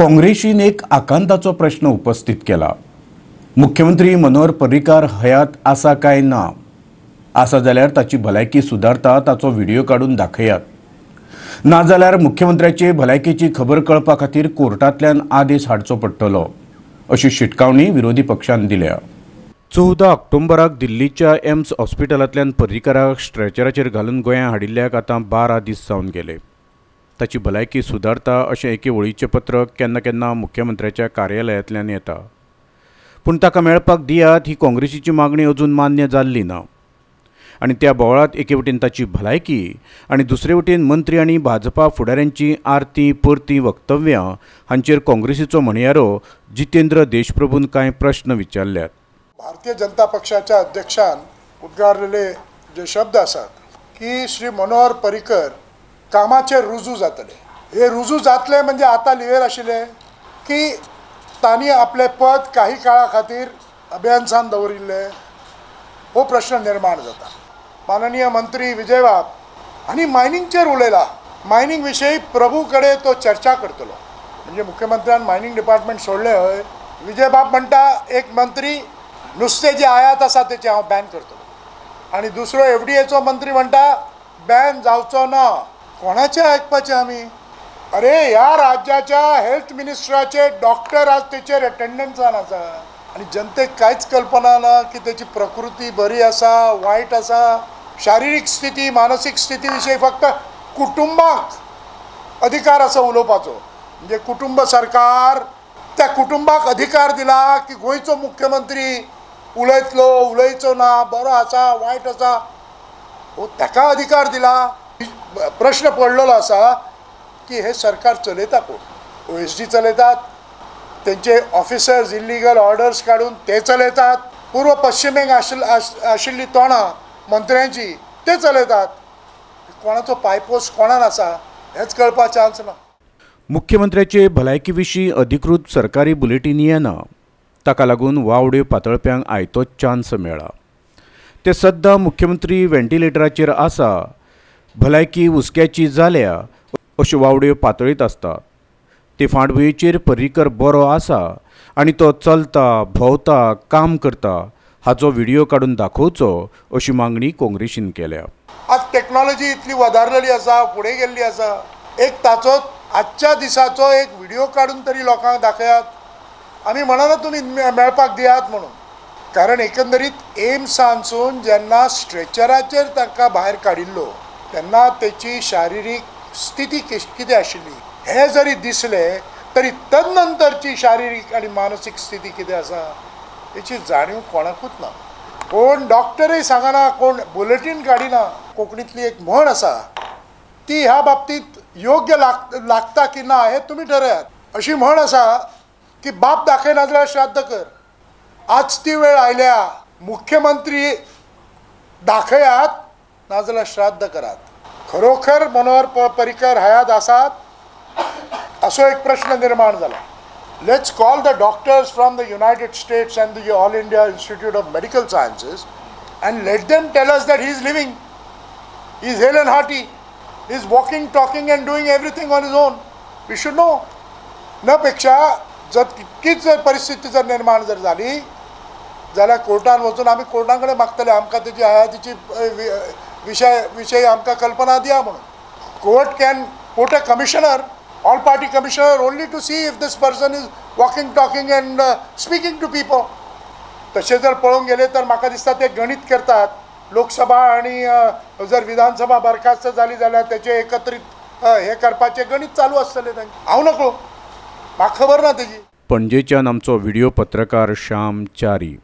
काँग्रेसीन एक आकांताचो प्रश्न उपस्थित केला. मुख्यमंत्री मनोहर पर्रीकार हयात आसा काय ना, आसा जाल्यार ताची भलायकी सुदारता ताचो व्हिडियो काडून दाखयात, नाजाल्यार मुख्यमंत्र्याचे भलायकेची खबर कळपा खातीर कोर्टांतल्यान आदेश हाडचो पडटलो अशी शिटकावणी विरोधी पक्षान दिल्या. 14 ऑक्टोबराक दिल्लीच्या एम्स हॉस्पिटलांतल्यान पर्रीकाराक स्ट्रेचराचेर घालून गोंया हाडिल्ल्याक आतां 12 दीस जावन गेले. ताची भलायकी सुदारता अशें एके वळीचें पत्रक केन्ना केन्ना मुख्यमंत्र्याच्या कार्यालयांतल्यान येता, पूण ताका मेळपाक दियात ही काँग्रेसीची मागणी अजून मान्य जाल्ली ना. आनी त्या बोवाळांत एके वटेन ताची भलायकी आनी दुसरे वटेन मंत्री आनी भाजपा फुडाऱ्यांची आरती परती वक्तव्यां हांचेर काँग्रेसीचो म्हणयारो जितेंद्र देशप्रभून कांय प्रश्न विचारल्यात. भारतीय जनता पक्षाच्या अध्यक्षान उद्गारलेले जे शब्द आसात की श्री मनोहर पर्रीकर कामाचेर रुजू जातले, हे रुजू जातले म्हणजे आतां लिवेर आशिल्ले की तांणी आपलें पद काही काळा खातीर अभियन्सान दवरिल्लें, हो प्रश्न निर्माण जाता. माननीय मंत्री विजयबाब आनी मायनिंगचेर उलयला, मायनिंग विशयी प्रभू कडेन तो चर्चा करतलो, म्हणजे मुख्यमंत्र्यान मायनिंग डिपार्टमेंट सोडलें हय. विजयबाब म्हणटा एक मंत्री नुस्तें जे आयात आसा तेचें हांव बॅन करतलो, आनी दुसरो एफडीएचो मंत्री म्हणटा बॅन जावचो ना. कोणाचें आयकपाचें आमी? अरे ह्या राज्याच्या हेल्थ मिनिस्टराचे डॉक्टर आज तेचेर अटेंडन्सान आसा आनी जनतेक कांयच कल्पना ना की तेची प्रकृती बरी आसा वायट आसा, शारिरीक स्थिती मानसीक स्थिती विशयी फक्त कुटुंबाक अधिकार आसा उलोवपाचो. म्हणजे कुटुंब सरकार त्या कुटुंबाक अधिकार दिला की गोंयचो मुख्यमंत्री उलयतलो उलयचो ना, बरो आसा वायट आसा, हो ताका अधिकार दिला. प्रश्न पडलेलो आसा की हे सरकार चलयता कोण? OSD चलयतात, तेंचे ऑफिसर्स इल्लिगल ऑर्डर्स काडून ते चलयतात, पूर्व पश्चिमेक आशिल्ली तोंडां मंत्र्यांची ते चलयतात. कोणाचो पायपोस कोणान आसा हेंच कळपाक चान्स ना. मुख्यमंत्र्याचे भलायकी विशीं अधिकृत सरकारी बुलेटीन येना, ताका लागून वावड्यो पातळप्यांक आयतोच चान्स मेळ्ळा. ते सद्दां मुख्यमंत्री व्हेंटिलेटराचेर आसा, भलायकी हुस्क्याची जाल्या अश्यो वावड्यो पातळीत आसतात. ते फाटभुंयेचेर पर्रीकर बरो आसा आनी तो चलता भोंवता काम करता हाचो व्हिडियो काडून दाखोवचो अशी मागणी काँग्रेसीन केल्या. आज टॅक्नॉलॉजी इतली वदारलेली आसा, फुडें गेल्ली आसा, एक ताचो आजच्या दिसाचो एक व्हिडियो काडून तरी लोकांक दाखयात. आमी म्हणना तुमी मेळपाक दियात म्हणून, कारण एकंदरीत एम्सांसून जेन्ना स्ट्रेचराचेर तांकां भायर काडिल्लो तेन्ना तेची शारिरीक स्थिती कितें आशिल्ली हें जरी दिसलें तरी तदनंतरची शारिरीक आनी मानसीक स्थिती कितें आसा हेची जाणीव कोणाकूच ना. कोण डॉक्टरय सांगना, कोण बुलेटीन काडिना. कोंकणींतली एक म्हण आसा ती ह्या बाबतींत योग्य लागता की ना हें तुमी ठरयात. अशी म्हण आसा की बाप दाखयना जाल्यार श्राद्ध कर. आज ती वेळ आयल्या, मुख्यमंत्री दाखयात नाजाल्यार श्राद्ध करात. खरोखर मनोहर पर्रीकर हयात आसात असो एक प्रश्न निर्माण जाला. Let's call the doctors from the United States and the All India Institute of Medical Sciences and let them tell us that he is living, he is hale and hearty, he is walking, talking and doing everything on his own. We should know. न पेक्षा जर तितकीच जर परिस्थिती जर निर्माण जर जाली जाल्यार कोर्टान वचून आमी कोर्टा कडेन मागतले आमकां तेजी हयातीची विशय आमकां कल्पना दिया म्हणून. Court can put a commissioner, all party commissioner, only to see if this person is walking, talking and speaking to people. तशें जर पळोवंक गेले तर म्हाका दिसता ते गणीत करतात. लोकसभा आनी जर विधानसभा बरखास्त जाली जाल्यार तेचे एकत्रीत हे करपाचें गणीत चालू आसतलें तांचें. हांव नकळो, म्हाका खबर ना तेजी. पणजेच्यान आमचो व्हिडियो पत्रकार श्याम च्यारी.